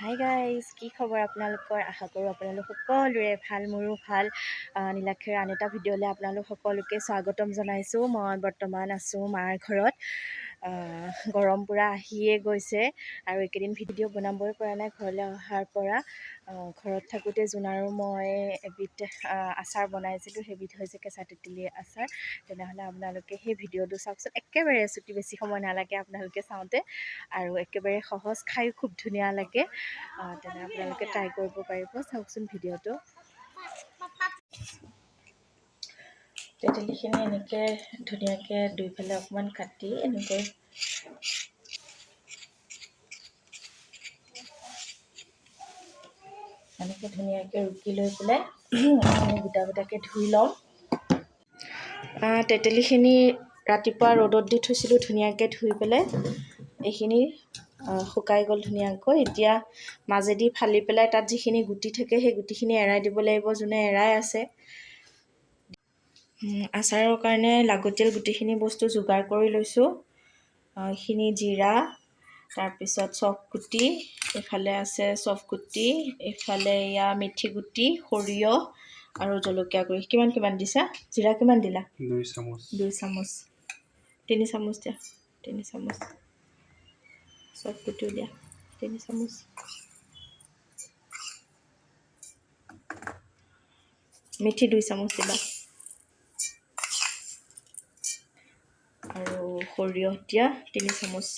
Hi guys, কি খবৰ আপোনালোকৰ? আশা কৰোঁ আপোনালোক সকলোৰে ভাল, মোৰো ভাল। নীলাক্ষীৰ আন এটা ভিডিঅ'লৈ আপোনালোক সকলোকে স্বাগতম জনাইছোঁ। মই বৰ্তমান আছোঁ মাৰ ঘৰত। গৰম পূৰা আহিয়ে গৈছে আৰু এইকেইদিন ভিডিঅ' বনাবই পৰা নাই ঘৰলৈ অহাৰ পৰা। ঘৰত থাকোঁতে জোন আৰু মই এবিধ আচাৰ বনাইছিলোঁ, সেইবিধ হৈছে কেঁচা তেতেলীৰ আচাৰ। তেনেহ'লে আপোনালোকে সেই ভিডিঅ'টো চাওকচোন, একেবাৰে চুটি, বেছি সময় নালাগে আপোনালোকে চাওঁতে আৰু একেবাৰে সহজ, খায়ো খুব ধুনীয়া লাগে। তেনে আপোনালোকে ট্ৰাই কৰিব পাৰিব, চাওকচোন ভিডিঅ'টো। তেতেলীখিনি এনেকৈ ধুনীয়াকৈ দুইফালে অকণমান কাটি এনেকৈ এনেকৈ ধুনীয়াকৈ ৰুকি লৈ পেলাই গোটা গোটাকৈ ধুই ল'ম। তেতেলীখিনি ৰাতিপুৱা ৰ'দত দি থৈছিলোঁ ধুনীয়াকৈ ধুই পেলাই, এইখিনি শুকাই গ'ল ধুনীয়াকৈ। এতিয়া মাজেদি ফালি পেলাই তাত যিখিনি গুটি থাকে সেই গুটিখিনি এৰাই দিব লাগিব, যোনে এৰাই আছে। আচাৰৰ কাৰণে লাগতিয়াল গোটেইখিনি বস্তু যোগাৰ কৰি লৈছোঁ। এইখিনি জিৰা, তাৰপিছত চফগুটি, এইফালে আছে চফগুটি, এইফালে এয়া মেথি গুটি, সৰিয়হ আৰু জলকীয়া গুড়ি। কিমান কিমান দিছা? জিৰা কিমান দিলা? 2 চামুচ। 2 চামুচ, 3 চামুচ দিয়া, 3 চামুচ চফগুটিও দিয়া, 3 চামুচ। মেথি 2 চামুচ দিবা আৰু সৰিয়হ দিয়া 3 চামুচ।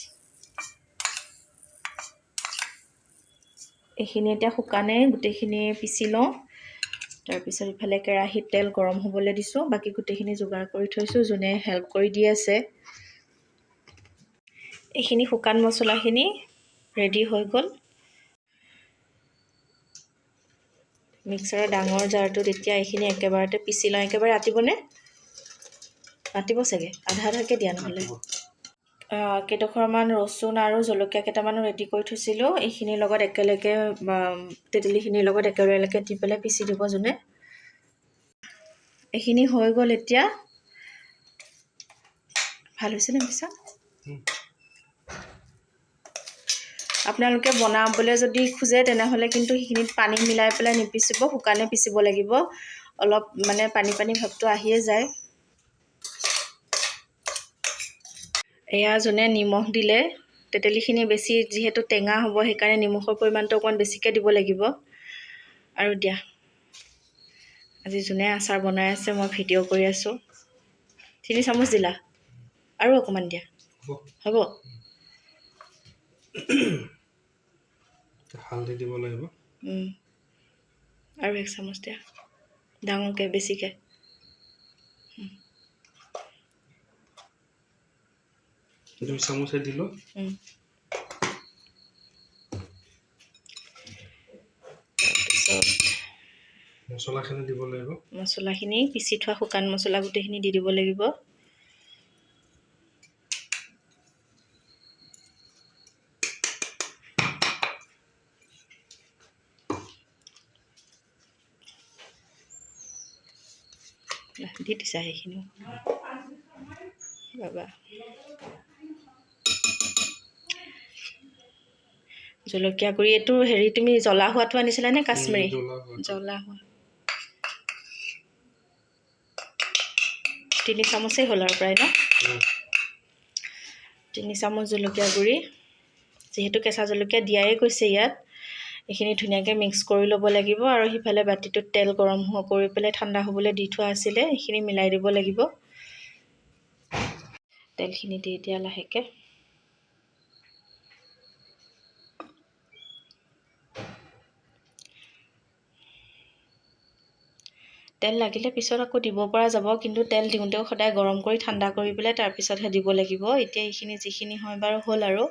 এইখিনি এতিয়া শুকানে গোটেইখিনি পিচি লওঁ। তাৰপিছত ইফালে কেৰাহীত তেল গৰম হ'বলৈ দিছোঁ। বাকী গোটেইখিনি যোগাৰ কৰি থৈছোঁ, যোনে হেল্প কৰি দি আছে। এইখিনি শুকান মছলাখিনি ৰেডি হৈ গ'ল। মিক্সাৰৰ ডাঙৰ জাৰটোত এতিয়া এইখিনি একেবাৰতে পিচি লওঁ। একেবাৰে ৰাতিবনে? ৰাতিব চাগে, আধা আধাকৈ দিয়া নহ'লে। কেইডোখৰমান ৰচুন আৰু জলকীয়া কেইটামানো ৰেডি কৰি থৈছিলোঁ। এইখিনিৰ লগত একেলগে তেতেলীখিনিৰ লগত একেলগে দি পেলাই পিচি দিব যোনে। এইখিনি হৈ গ'ল এতিয়া। ভাল হৈছেনে পিছা? আপোনালোকে বনাবলৈ যদি খোজে তেনেহ'লে কিন্তু সেইখিনিত পানী মিলাই পেলাই নিপিচিব, শুকানে পিচিব লাগিব। অলপ মানে পানী পানী ভাৱটো আহিয়ে যায়। এয়া যোনে নিমখ দিলে, তেতেলীখিনি বেছি যিহেতু টেঙা হ'ব সেইকাৰণে নিমখৰ পৰিমাণটো অকণমান বেছিকৈ দিব লাগিব। আৰু দিয়া, আজি যোনে আচাৰ বনাই আছে, মই ভিডিঅ' কৰি আছোঁ। 3 চামুচ দিলা আৰু অকণমান দিয়া হ'ব। হালধি দিব লাগিব। আৰু 1 চামুচ দিয়া, ডাঙৰকৈ বেছিকৈ। 2 চামুচে দিলোঁ। তাৰপিছত মছলাখিনি দিব লাগিব। মছলাখিনি পিচি থোৱা শুকান মছলা গোটেইখিনি দি দিব লাগিব। দি দিছা সেইখিনিও বাবা। জলকীয়া গুড়ি এইটো হেৰি তুমি জ্বলা হোৱাটো আনিছিলা নে কাশ্মীৰী? জ্বলা হোৱা। 3 চামুচেই হ'ল আৰু প্ৰায় ন? 3 চামুচ জলকীয়া গুড়ি, যিহেতু কেঁচা জলকীয়া দিয়াই গৈছে ইয়াত। এইখিনি ধুনীয়াকৈ মিক্স কৰি ল'ব লাগিব। আৰু সিফালে বাতিটোত তেল গৰম কৰি পেলাই ঠাণ্ডা হ'বলৈ দি থোৱা আছিলে, এইখিনি মিলাই দিব লাগিব। তেলখিনি দি দিয়া লাহেকৈ। তেল লাগিলে পিছত আকৌ দিব পৰা যাব, কিন্তু তেল দিওঁতেও সদায় গৰম কৰি ঠাণ্ডা কৰি পেলাই তাৰপিছতহে দিব লাগিব। এতিয়া এইখিনি যিখিনি হয় বাৰু হ'ল। আৰু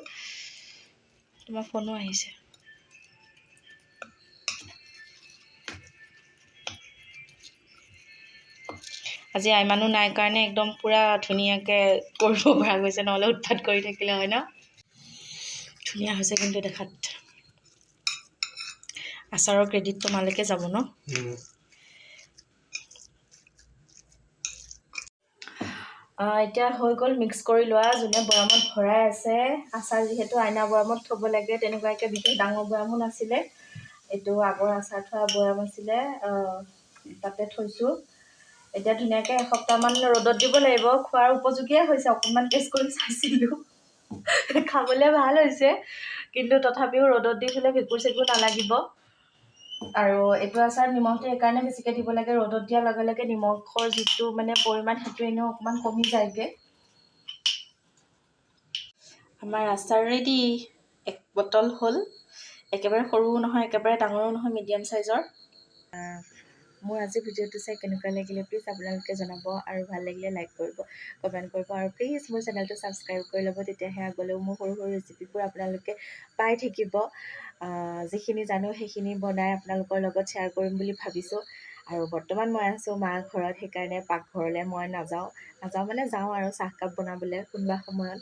তোমাৰ ফোনো আহিছে। আজি আইমানো নাই কাৰণে একদম পূৰা ধুনীয়াকৈ কৰিব পৰা গৈছে, নহ'লে উৎপাত কৰি থাকিলে হয় ন। ধুনীয়া হৈছে কিন্তু দেখাত। আচাৰৰ ক্ৰেডিট তোমালৈকে যাব ন? এতিয়া হৈ গ'ল মিক্স কৰি লোৱা। যোনে বৈয়ামত ভৰাই আছে আচাৰ, যিহেতু আইনা বৈয়ামত থ'ব লাগে, তেনেকুৱাকৈ বিশেষ ডাঙৰ বৈয়ামো নাছিলে। এইটো আগৰ আচাৰ থোৱা বৈয়াম আছিলে, তাতে থৈছোঁ। এতিয়া ধুনীয়াকৈ এসপ্তাহমান ৰ'দত দিব লাগিব। খোৱাৰ উপযোগীয়ে হৈছে, অকণমান টেষ্ট কৰি চাইছিলোঁ, খাবলৈ ভাল হৈছে। কিন্তু তথাপিও ৰ'দত দি থ'লে ভেঁকুৰ চেঁকুৰ নালাগিব। আৰু এইটো আচাৰ নিমখটো এইকাৰণে বেছিকৈ দিব লাগে, ৰ'দত দিয়াৰ লগে লগে নিমখৰ যিটো মানে পৰিমাণ, সেইটো এনেও অকণমান কমি যায়গৈ। আমাৰ আচাৰ ৰেডি। এক বটল হ'ল। একেবাৰে সৰুও নহয়, একেবাৰে ডাঙৰো নহয়, মিডিয়াম চাইজৰ। মোৰ আজি ভিডিঅ'টো চাই কেনেকুৱা লাগিলে প্লিজ আপোনালোকে জনাব আৰু ভাল লাগিলে লাইক কৰিব, কমেণ্ট কৰিব আৰু প্লিজ মোৰ চেনেলটো ছাবস্ক্ৰাইব কৰি ল'ব। তেতিয়াহে আগলৈও মোৰ সৰু সৰু ৰেচিপিবোৰ আপোনালোকে পাই থাকিব। যিখিনি জানো সেইখিনি বনাই আপোনালোকৰ লগত শ্বেয়াৰ কৰিম বুলি ভাবিছোঁ। আৰু বৰ্তমান মই আছোঁ মাৰ ঘৰত, সেইকাৰণে পাকঘৰলৈ মই নাযাওঁ। নাযাওঁ মানে যাওঁ আৰু চাহকাপ বনাবলৈ কোনোবা সময়ত।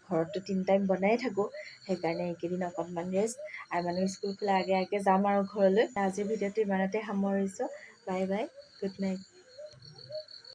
ঘৰততো তিনি টাইম বনায়ে থাকোঁ, সেইকাৰণে এইকেইদিন অকণমান ৰেষ্ট আৰু মানে স্কুল খোলাৰ আগে আগে যাম আৰু ঘৰলৈ। আজিৰ ভিডিঅ'টো ইমানতে সামৰিছোঁ। Bye bye, good night.